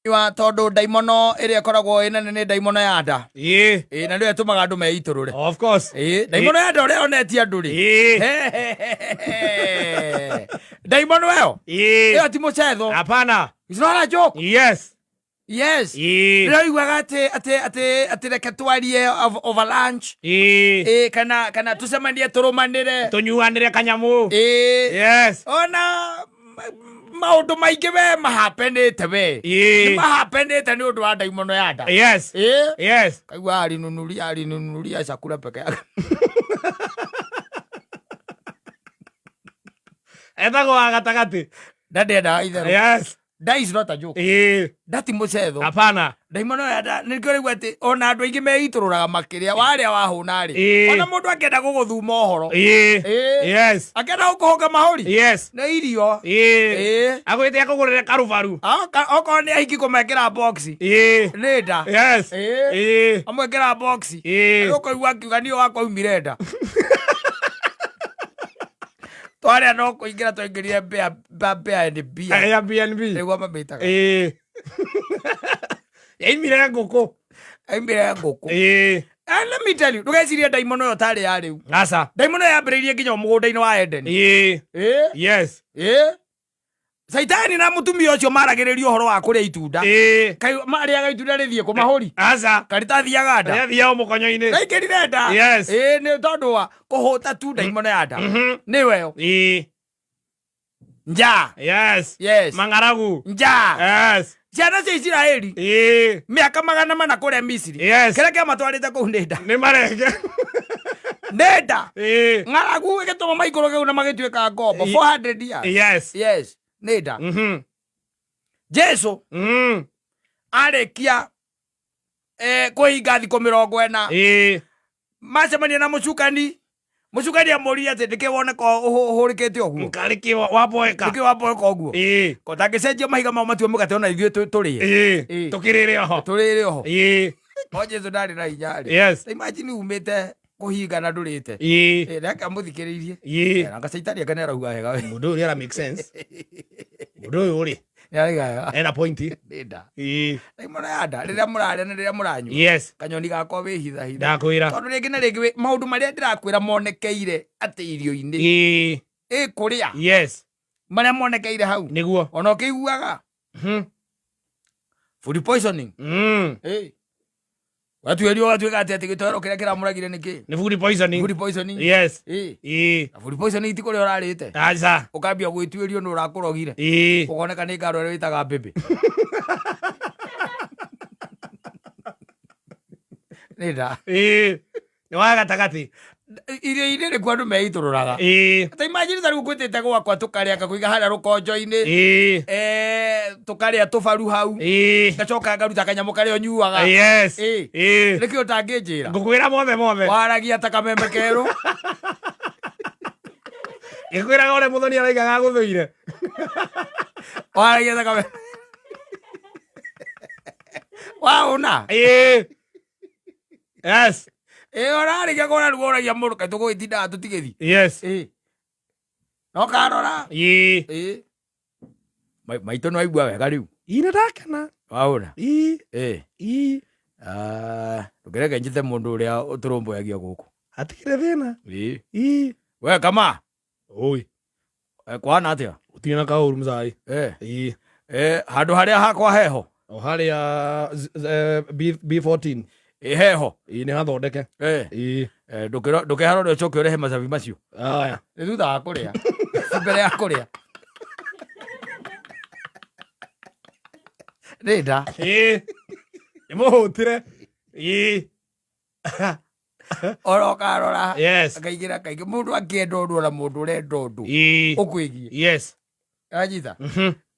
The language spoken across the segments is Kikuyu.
Wa tondũ ndaimono ĩrĩa ĩkoragwo ĩ nene nĩ ndaimono ya nda. Ĩĩ. Ĩ, na nĩyo ĩtũmaga andũ meitũrũre. Of course. Ĩ, ndaimono ya nda ũrĩa yonetie andũ rĩ. Ĩĩ. Ndaimono ĩyo. Ĩĩ. Ĩyo ti mũcetho. Hapana. It's not a joke. Yes. Yes. Ĩĩ. Rĩrĩa ũiguaga atĩ atĩ atĩ atĩ reke twarie over lunch. Ĩĩ. Ĩ, kana tũcemanie tũrũmanĩre. Tũnyuanĩre kanyamũ. Ĩ. Yes. Ona maũndũ maingĩ we mahapenĩte we. Ĩĩ. Nĩ mahapenĩte nĩ ũndũ wa ndaimono ya nda. Yes. Ĩ. Yes. Kaigua alinunulia chakula peke yake. Etagwo wa gatagatĩ. Nda ndendaga itherũ. Yes. Nda is not a joke. Ĩĩ. Nda ti mũcetho. Hapana. Ndaimono ya nda nĩkĩo rĩu atĩ ona andũ aingĩ meitũrũraga makĩrĩa warĩa wahũna rĩ. Ĩĩ. Ona mũndũ akĩenda gũgũthuma ũhoro. Ĩĩ. Ĩĩ. Yes. Akĩenda gũkũhũnga mahũri. Yes. Nĩ irio. Ĩĩ. Ĩĩ. Agwĩte akũgũrĩre karubaru. Okorwo nĩ ahiki kũmekĩra box. Ĩĩ. Nĩ nda. Yes. Ĩĩ. Ĩĩ. Amwĩkĩra box. Ĩĩ. Ũkũigua akiuga niĩ wakwa aumire nda. Twarĩa no kũingĩra twaingĩrire mbĩa mbĩa and beer. Airbnb. Nĩguo mamĩtaga. Ĩĩ. Yaimire ngũkũ. Aimire ngũkũ. Ĩĩ. And let me tell you, ndũgecirie ndaimono ĩyo tarĩ ya rĩu. Aca. Ndaimono ĩyo yambĩrĩirie nginya mũgũnda-inĩ wa Edeni. Ĩĩ. Ĩĩ. Yes. Ĩĩ. Caitani na mũtumia ũcio maragĩrĩria ũhoro wa kũrĩa itunda. Ĩĩ. Kaĩ marĩaga itunda rĩthiĩ kũ mahũri? Aca. Karĩtathiaga nda. Rĩathiaga mũkonyo-inĩ. Raingĩrire nda. Yes. Ĩĩ nĩ tondũ wa kũhũta tu ndaimono ya nda. Nĩwe ĩyo. Ĩĩ. Njaa. Yes. Yes. Mang'aragu. Njaa. Yes. Ciana cia Isiraeli Ĩĩ. mĩaka 400 kũrĩa Misiri. Yes. Kĩrĩa kĩamatwarĩte kũu nĩ nda. Nĩ marenge. Nĩ nda. Ĩĩ. Ng'aragu ĩgĩtũma maikũrũke kũu na magĩtuĩka ngombo 400 years. Yes. Yes. Nĩ nda. Jesu arĩkia kũhinga thikũ 40. Ĩĩ. Macemania na mũcukani. Mũcukani amũririe atĩ nĩkĩ woneka ũhũrĩkĩte ũguo? Nkarĩkĩ waboeka. Nĩkĩ waboeka ũguo? Ĩĩ. Ko tangĩcenjia mahiga mao matue mũgate ona ithuĩ tũrĩe. Ĩĩ. Ĩĩ. Tũkĩrĩre oho. Tũrĩre oho. Ĩĩ. O Jesu ndarĩ na hinya rĩ. Yes. Ta imagine umĩte kũhinga na ndũrĩte. Ĩĩ. Ĩĩ, reke amũthikĩrĩirie. Ĩĩ. Na anga caitani anga nĩarauga wega we. Mũndũ ũyũ nĩara make sense. Mũndũ ũyũ rĩ. Nĩarauga wega. Ena point. Nĩ nda. Ĩĩ. Ndaimono ya nda rĩrĩa mũrarĩa na rĩrĩa mũranyua. Yes. Kanyoni gakwa wĩhithahitha. Ndakwĩra. Tondũ rĩngĩ na rĩngĩ maũndũ marĩa ndĩrakwĩra monekeire atĩ irio-inĩ. Ĩĩ. Ĩ kũrĩa. Yes. Marĩa monekeire hau. Nĩguo. Ona ũkĩiguaga. Food poisoning. Ĩ. Watuĩrio ũgatuĩka atĩ atĩ gĩtoero kĩrĩa kĩramũragire nĩ kĩ? Nĩ food poisoning. Food poisoning. Yes. Ĩ. Ĩĩ. Na food poisoning ti kũrĩa ũrarĩte. Aca. Ũkambia gwĩtuĩrio nũ ũrakũrogire. Ĩĩ. Ũkoneka nĩ ngaro ĩrĩa wĩtaga mbĩmbĩ. Nĩ nda. Ĩĩ. Nĩ wa gatagatĩ. Irio-inĩ nĩkuo andũ meitũrũraga. Ĩĩ. Ta imagine ta rĩu ngwĩtĩte gwakwa tũkarĩa ngakũiga harĩa rũkonjo-inĩ. Ĩĩ. Tũkarĩa tũbaru hau. Ĩĩ. Ngacoka ngaruta kanyamũ karĩa ũnyuaga. Yes. Ĩĩ. Ĩĩ. Nĩkĩ ũtangĩnjĩra? Ngũkwĩra mothe mothe. Waragia ta kameme kerũ. Ngĩkwĩraga ũrĩa mũthoni araigaga agũthũire. Waragia ta kameme. Waũna? Ĩĩ. Yes. Ĩĩ, ũrarĩkia kuona rĩu ũragia mũndũ kaĩ tũgũgĩtindaga tũtigĩthiĩ. Yes. Ĩĩ. No karora. Ĩĩ. Ĩĩ. Maitũ nĩ waigua wega rĩu. Ĩĩ, nĩ ndakena. Waũna? Ĩĩ. Ĩĩ. Ĩĩ. Ndũkĩreke njĩte mũndũ ũrĩa ũtũrũmbũyagia gũkũ. Hatikĩrĩ thĩna. Ĩĩ. Ĩĩ. We kama. Oi. Kwana atĩa? Gũtirĩ na kaũru mzai. Ĩĩ. Ĩĩ. Handũ harĩa hakwa heho. O harĩa B14. Ĩĩ, heho. Ĩĩ, nĩ hathondeke. Ĩĩ. Ĩĩ. Ndũkeharore ũcoke ũrehe macabi macio. Aya. Nĩ thutha wa kũrĩa. Ti mbere ya kũrĩa. Nĩ nda. Ĩĩ. Nĩ mũhũtire. Ĩĩ. Oro ũkarora. Yes. Akaingĩra kaingĩ. Mũndũ akĩenda ũndũ ona mũndũ ũrenda ũndũ. Ĩĩ. Ũkwĩgiĩ. Yes. Anyita.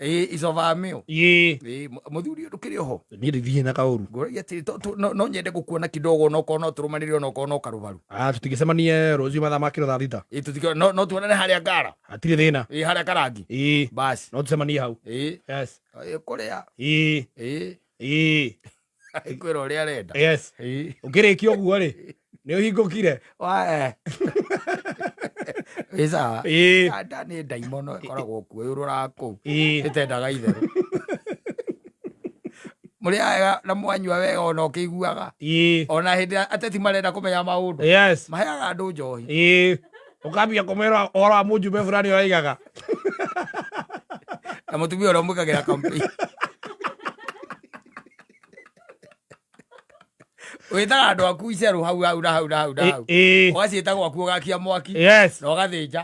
Ĩĩ, icoba mĩũ. Ĩĩ. Ĩĩ, mũthuri ũyũ ndũkĩrĩ oho. Niĩ ndithiĩ na kaũru. Ngũragia atĩrĩ, no nyende gũkuona kidogo, no korwo no tũrũmanĩre, ona okorwo no karũbaru. Tũtingĩcemanie rũciũ mathaa ma kĩro thaa thita. Ĩĩ, no tuonane harĩa ngara. Hatirĩ thĩna. Ĩĩ, harĩa karangi. Ĩĩ. Basi. No tũcemanie hau. Ĩĩ. Yes. Ĩĩ, kũrĩa. Ĩĩ. Ĩĩ. Ĩĩ. Kwĩra ũrĩa arenda. Yes. Ĩĩ. Ũkĩrĩkia ũguo rĩ, nĩ ũhingũkire. Wa, Ĩ sawa. Ĩĩ. Nda nĩ ndaimono ĩkoragwo kuo ĩũrũraga kũu. Ĩĩ. Ĩtendaga itherũ. Mũrĩ wega na mwanyua wega ona ũkĩiguaga. Ona hĩndĩ ĩrĩa ateti marenda kũmenya maũndũ. Maheaga andũ njohi. Ĩĩ, ũkambia kũmera ũhoro wa mũjumbe fulani ũraigaga. Na mũtumia ũrĩa ũmwĩkagĩra campaign. Wĩtaga andũ aku icerũ hau hau na hau na hau na hau. Ũgaciĩta gwaku ũgakia mwaki. Na ũgathĩnja.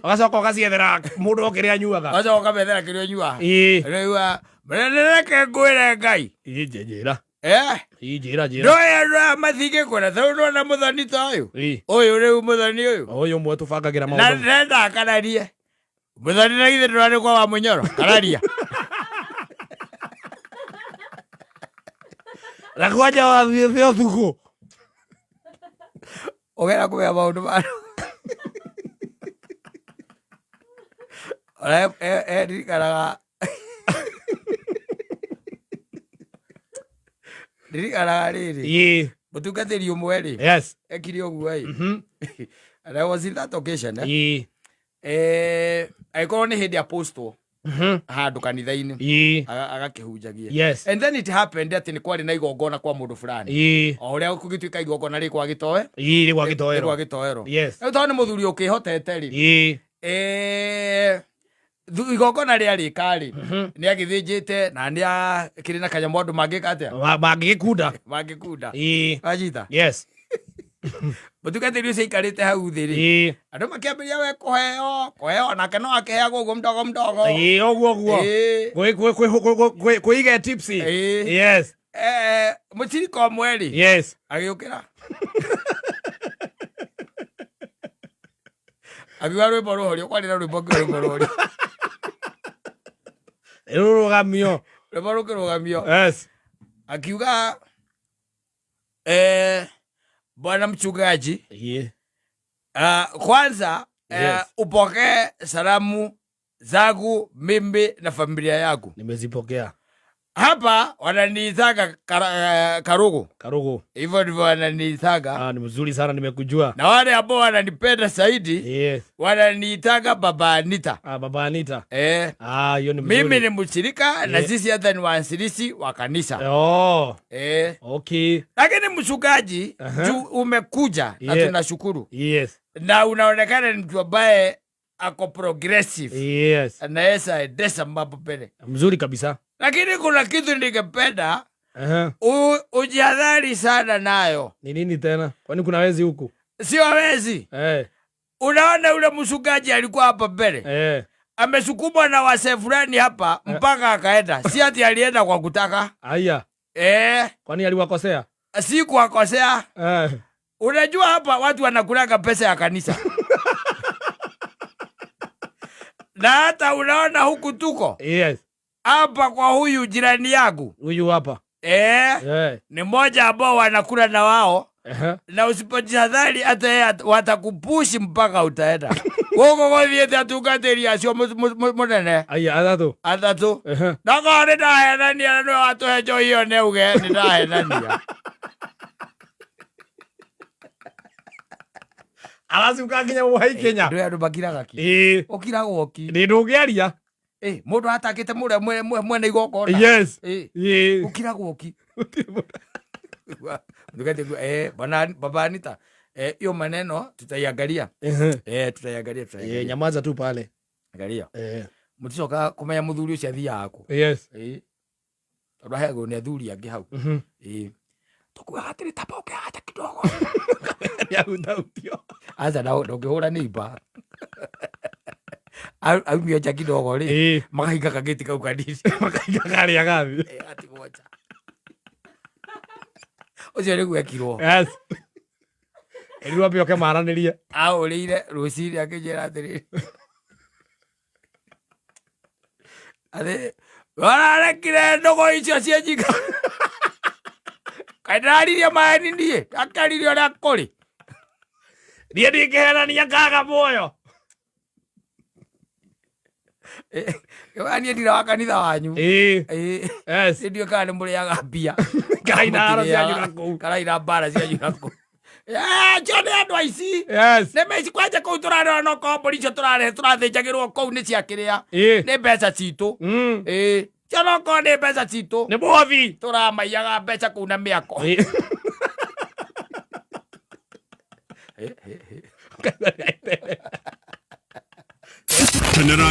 Ũgacoka ũgaciethera mũndũ o kĩrĩa anyuaga. Ũgacoka ũkamethera kĩrĩa ũnyuaga. Rĩu reke ngwĩre Ngai. Ĩĩ, njĩra. Ĩĩ, njĩra njĩra. Ndoĩ andũ aya matingĩkwenda tondũ ndona mũthoni ta ũyũ. Ũyũ rĩu mũthoni ũyũ. Ũyũ ũmwe tũbangagĩra Na maũndũ. ndĩrenda akararie. Mũthoni na githĩ ndũrarĩ kwa wa mũnyoro kararia. Na kwanja wathiĩte ũtukũ. Ũgera kũmenya maũndũ ma Ona ndirikanaga ndirikanaga rĩrĩ mũtungatĩri ũmwe rĩ ekire ũguo ĩ. And I was in that occasion, eh? Angĩkorwo nĩ hĩndĩ apostle handũ kanitha-inĩ agakĩhunjagia. And then it happened atĩ nĩ kwarĩ na igongona kwa mũndũ fulani. O ũrĩa kũgĩtuĩka igongona rĩ kwa gĩtoe. Ĩĩ, rĩ kwa Rĩ gĩtoero. kwa gĩtoero. Rĩu tondũ nĩ mũthuri ũkĩhotete rĩ. Igongona rĩarĩka rĩ, nĩ agĩthĩnjĩte na nĩ akĩrĩ na kanyamũ andũ mangĩka atĩa? Mangĩgĩkunda. Mangĩkunda. Wanyita? Yes. Mũtungatĩri ũcio aikarĩte hau thĩ rĩ. Andũ makĩambĩrĩria we kũheo, kũheo nake no akĩheagwo ũguo mdogo mdogo. Ĩĩ, ũguo ũguo. Kwĩiga tipsy. Mũcirika ũmwe rĩ. Agĩũkĩra. Akiuga rwĩmbo rũhorio, kwarĩ na rwĩmbo akiuga rwĩmbo rũhorio. Rũrũgamio. Rwĩmbo rũkĩrũgamio. Akiuga bwana mchungaji, kwanza upokee salamu zangu mimi na familia yangu. Nimezipokea. Hapa wananiitaga Karugu. Karugu. Hivyo ndivyo wananiitaga. Ni mzuri sana, nimekujua. Na wale ambao wananipenda zaidi, wananiitaga Baba Anita. Baba Anita. Hiyo ni mzuri. Mimi ni mshirika na sisi hata ni waanzilishi wa kanisa. Lakini mchungaji, juu umekuja na tunashukuru. Na unaonekana ni mtu ambaye ako progressive. Anaweza endesha mambo mbele. Mzuri kabisa. Lakini kuna kitu ningependa ujihadhari sana nayo. Ni nini tena? Kwani kuna wezi huku? Sio wezi. Unaona yule mchungaji alikuwa hapa mbele. Amesukumwa na wazee fulani hapa mpaka akaenda. Si ati alienda kwa kutaka. Aya. Kwani aliwakosea? Si kuwakosea. Unajua hapa watu wanakulanga pesa ya kanisa. Na hata unaona huku tuko. Hapa kwa huyu jirani yangu. Huyu hapa. Ni mmoja ambao wanakula na wao. Na usipojihadhari hata yeye watakupushi mpaka utaenda. Gũkũ gũthiĩte atungatĩri acio mũnene. Aya, atatũ. Atatũ. Na korwo nĩ ndahenania na nĩwe watũhe njohi ĩyo nĩ auge nĩ ndahenania. Aracuka nginya mũhai Kenya. Ndũĩ andũ makiraga ki. Ũkiragwo ki. Nĩ ndũngĩaria. Mũndũ atakĩte mũrĩa mwene igongona. Ũkiragwo ki. Bwana, Baba Anita, hiyo maneno tutaiangalia. Tutaiangalia, tutaiangalia. Nyamaza tu pale. Angalia. Muticoka kumenya muthuri ucio athiaga kũ. Tondu aheagwo nĩ athuri angĩ hau. Tukuaga atĩrĩ, tamba ũke haha kidogo. Nĩahutahutio. Aca, ndũngĩhũra neighbor. Aumio nja kidogo rĩ, makahinga kagĩti kau kanini. Makahinga karĩa gathi. Atigwo nja. Ũcio nĩguo ekirwo. Erirwo ambe oke maranĩrie. Ahũrĩire rũcinĩ akĩnjĩra atĩrĩrĩ. Atĩ, wararekire ndũgũ icio ciĩ njika. Kaĩ ndĩraririe maheni niĩ? Akĩaririe ũrĩa kũrĩ. Niĩ ndingĩhenania ngaga muoyo. Niĩ ndirĩ wa kanitha wanyu. Niĩ ndiũĩ kana nĩ mũrĩaga mbia. Karaina haro cianyu na kũu. Karaina mbara cianyu na kũu. Acio nĩ andũ aici. Nĩ maici kwanja kũu tũrarĩra no korwo mbũri icio tũrathĩnjagĩrwo kũu nĩ cia kĩrĩa. Nĩ mbeca citũ. Cionokorwo nĩ mbeca citũ. Nĩ mũhothi. Tũramaiyaga mbeca kũu na mĩako. Ũkaigua nĩ Kenera.